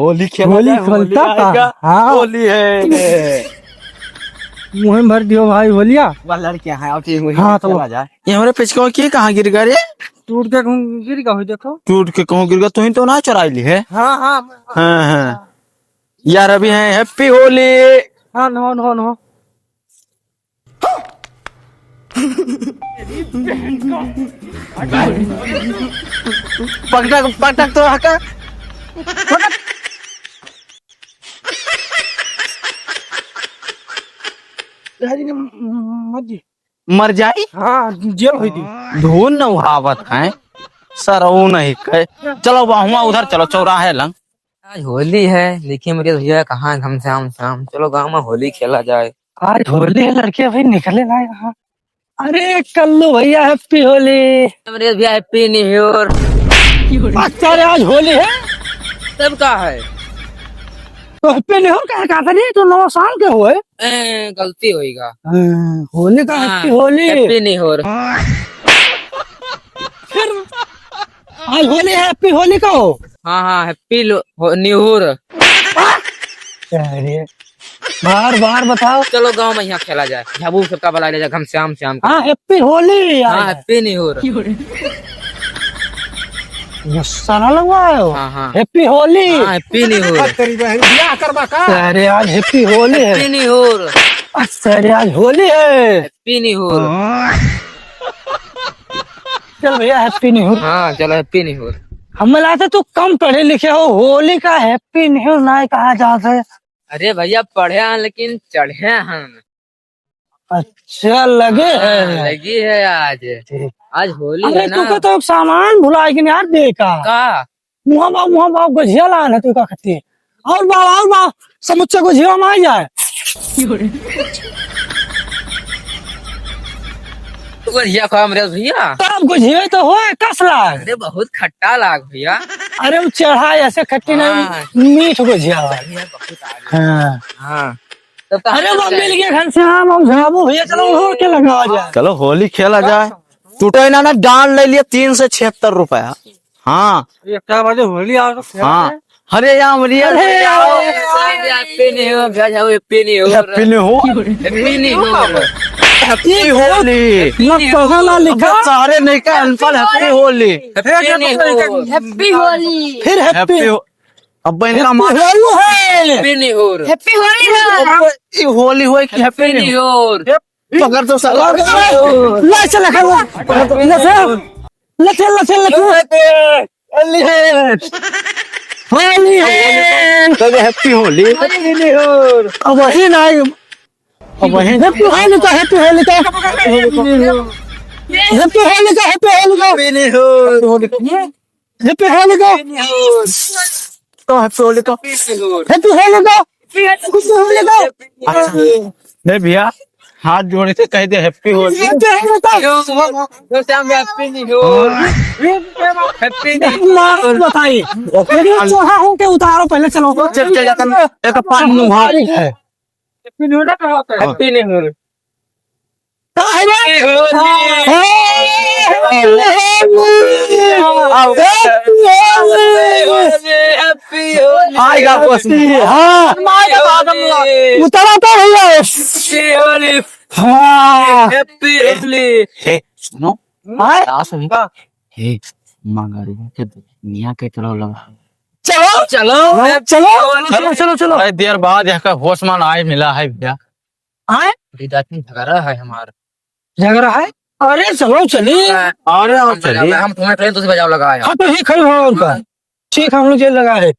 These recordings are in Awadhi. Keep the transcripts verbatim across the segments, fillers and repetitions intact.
होली खेला होली जाए, होली खेलता का? आएगा, हाँ। होली है। मुँह में भर दियो भाई होलिया। वह लड़के हैं, और ठीक होली हाँ, तो खेला जाए। ये हमरे पिचको की कहाँ गिर गया रे? टूट के कहूँ गिर गया हो, देखो। टूट के कहूँ गिर गया, तुहीं तो ना चुराई ली है। हाँ, हाँ। हाँ, हाँ। यार, अभी है Happy होली। हाँ, नो, नो, नो। पटक, पटक तो हका। मर जाई? हाँ, जेल होई दी। धुन न उहावत है। सरऊ नहीं कहे। चलो, वहाँ उधर चलो, चौराहे लंग। आज होली है, देखिए मेरे भैया कहाँ है घमश्याम श्याम। चलो गाँव में होली खेला जाए। आज होली है, लड़के अभी निकले ना यहाँ। अरे कल्लू भैया, Happy होली। मेरे भैया, Happy New Year। अच्छा, अरे आज होली है? तब का है? तो Happy New Year कहे का था रे? तो नवा साल के होए। ए, गलती होइगा। हाँ, होली का हाँ, Happy होली। Happy New Year। फिर आज होली है, Happy होली का हो। हाँ, हाँ, Happy लो-, हो-, New Year। अरे, बार, बार बताओ। चलो गाँव में यहाँ खेला जाए। झाबू सबका बुला ले जाए, घमश्याम श्याम का। हाँ, Happy होली यार। हाँ, Happy New Year। गुस्सा ना लगवाओ। हाँ, हाँ। Happy होली। हाँ, Happy New Year। तेरी बहन ब्याह करवा का? अरे, आज Happy होली है। Happy New Year। अच्छा, अरे, आज होली है। Happy New Year। चल भैया, Happy New Year। हाँ, चलो, Happy New Year। हमें लागत है तू कम पढ़े लिखे हो, होली का Happy New Year ना कहा जाता है। अरे भैया, पढ़े हैं लेकिन चढ़े हैं। अच्छा, लगे हाँ, है। लगी है आज। ठीक। आज होली अरे, है ना। तू का तो एक सामान भुला गई यार, देखा। का? मुहा बाबू, मुहा बाबू, गुझिया लान है तू का खातिर। और बा, और बा, समुच्चा गुझिया में आ जाए। गुझिया खाओ अमरेश भैया। तब गुझिया तो होए, कस लाग? अरे बहुत खट्टा लाग भैया। अरे वो चढ़ा ऐसे खट्टी नहीं, हाँ। मीठ गुझिया बा। बढ़िया, बहुत आ गया। हाँ। हाँ। तब तो अरे हम वो लोग मिल गए घर से, हाँ, हम झाबू भैया, चलो होली के लगावा जाए। चलो होली खेला जाए। टूटे ना ना, डांड ले लिया तीन सौ छिहत्तर रुपया। हाँ। एक चार बजे होली आओ तो खेला हाँ। जाए। अरे यार, अरे यार, यार। Happy New Year, भैया, जाओ, Happy New Year। Happy New Year। Happy New Year। Happy होली। ना पढ़ा ना लिखा। अब सारे नहीं का अनपढ़, Happy होली। Happy New Year। Happy होली। फिर Happy। Happy हो-, अब इनका Happy मार होली है। Happy New Year। Happy होली है। अब ये होली होए कि Happy Happy New Year। पकड़ तो साला। ले चल, ले चल, ले चल, ले चल। होली है। होली है। तो ये Happy होली। Happy New Year। अब वही ना, अब वही। Happy होली का, Happy होली का। Happy होली का, Happy होली का। Happy New Year। Happy होली का। तो Happy होली का। Happy होली का। Happy होली का। अच्छा। नहीं भैया, हाथ जोड़ के कह दे Happy होली। Happy होली का। Happy New Year। Happy New Year। ना बताई। ये चोहा होके उतारो पहले, चलो। चल, चल, चल, एक पान मुहारी है। Happy New Year। काहे बा? Happy होली। हे, हे, हे, आओ। Happy होली। Happy होली। आएगा बस। हाँ। मार के बाद हम लोग। उतरा तो भैया। Happy होली। हाँ। Happy होली। हे, सुनो। हाँ? क्या सुनी? हाँ। हे, मंगरुआ के दुनिया के चलो लगा। चलो। चलो। हाँ, चलो। चलो, चलो, चलो, चलो। अरे देर बाद यहाँ का होश मान आए मिला है भैया। आए? दीदा की झगड़ा है हमार। झगड़ा है? अरे चलो चली। अरे आओ हम चली। लगा, हम तुम्हें कहें, तुझे बजाओ लगा है। हाँ तो ही खड़ी हो और का। ठीक है, हम लोग जेल लगा है।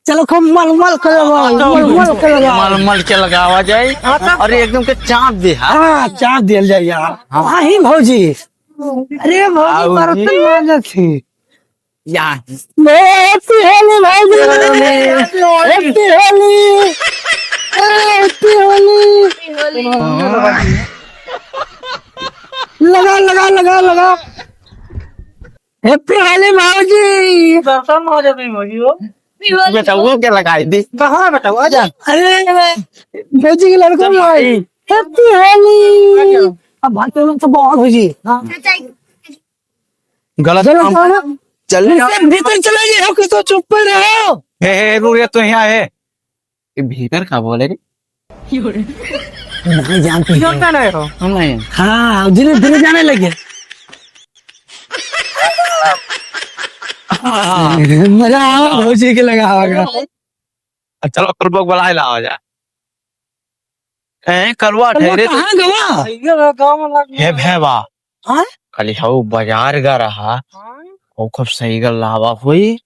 चलो खूब मल मल के लगाओ, मल मल के लगाओ। मल मल के लगावा जाए। हाँ, तो अरे एकदम के चाप दे, हाँ। हाँ, चाप दियल जाए यार। हाँ। हाँ ही भौजी। अरे भौजी, भौजी। बर्तन मांजत थी। या। Happy होली भाई। Happy होली। Happy होली। Happy होली। लगा, लगा, लगा, लगा। Happy होली भौजी। दर्शन हो जाते हैं भौजी हो। बेटा, वो क्या लगाई दी? कहाँ बेटा, आ जा। अरे, भौजी के लड़को भाई। Happy होली। अब भाई, तुम तो बहुत भौजी। हाँ। गलत चलो, काम। चलो। चल। भीतर चले जाओ, कुछ तो चुप पे रहो। हे, हे, रुक रे, तू यहाँ है। ये भीतर का बोले रे? नहीं जानते हैं। जानता नहीं हो? हम नहीं। हाँ, धीरे, धीरे जाने लगे। हाँ। मजा आवा, भौजी के लगा होगा। चलो, कलुआ के बुलाए लावा जा। ए, कलुआ कलुआ ठहरे तो। कहाँ गवा? ये गाँव में लग हे भेवा। हाँ? खाली हऊ बाजार गा रहा। हाँ? वो खूब सही गल लावा हुई।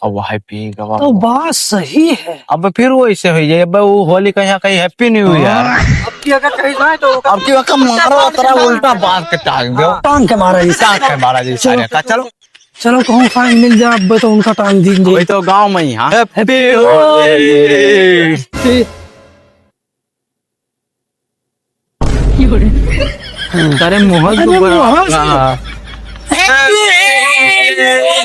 अब वह पी गवा तो हुआ। बात सही है। अब फिर वो ऐसे हो जाए, अब वो होली का यहाँ कहीं Happy New Year। अब की अगर कहीं जाए तो अब की वक्त मारो, तेरा उल्टा बांध के टांग दो। टांग के मारा जी, टांग के मारा जी, सारे का। चलो। चलो, कहूँ खाए मिल जाए, अब तो उनका टांग देंगे। वही तो गाँव में ही, हाँ। Happy Holi। तेरे मुंह अरे, मुंह से। हाँ।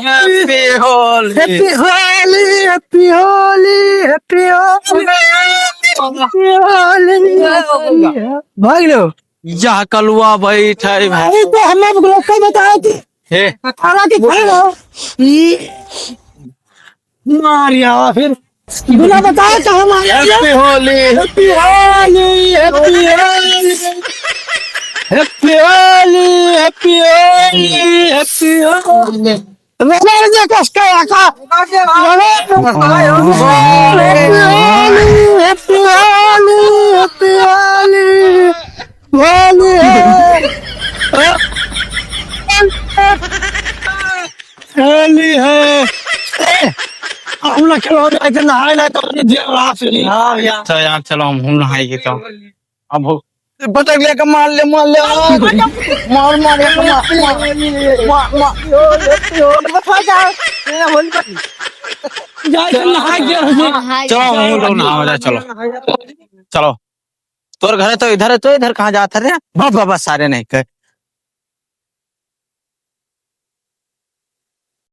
Happy Holi। Happy Holi, Happy Holi, Happy Holi, Happy Holi। भाग लो। यह कलुआ बैठा है भाई। अरे, तो हम लोग को बताया कि हे। थाना के खड़े रहो। ये मार यार फिर। बिना बताए कहाँ मार यार? Happy Holi। Happy Holi, Happy Holi। Happy Holi, Happy Holi, Happy Holi। रगड़ दे कस के आका। Happy Holi, Happy Holi, Happy Holi। होली है। होली है। ए, हम ना खेलो, जाके नहाए ना तो अपनी जेब रास ली। हाँ भैया। अच्छा यार, चलो हम, हम नहाएंगे तो। अब हो। पटक लेके मार ले, मार ले। मार, मार, मार, मार, मार। जाके नहाए के। चलो, हम लोग नहाओ जा, चलो। चलो। तोर घर तो इधर है, तो इधर कहाँ जात है रे? बस, बस, बस, सारे नहीं कहे।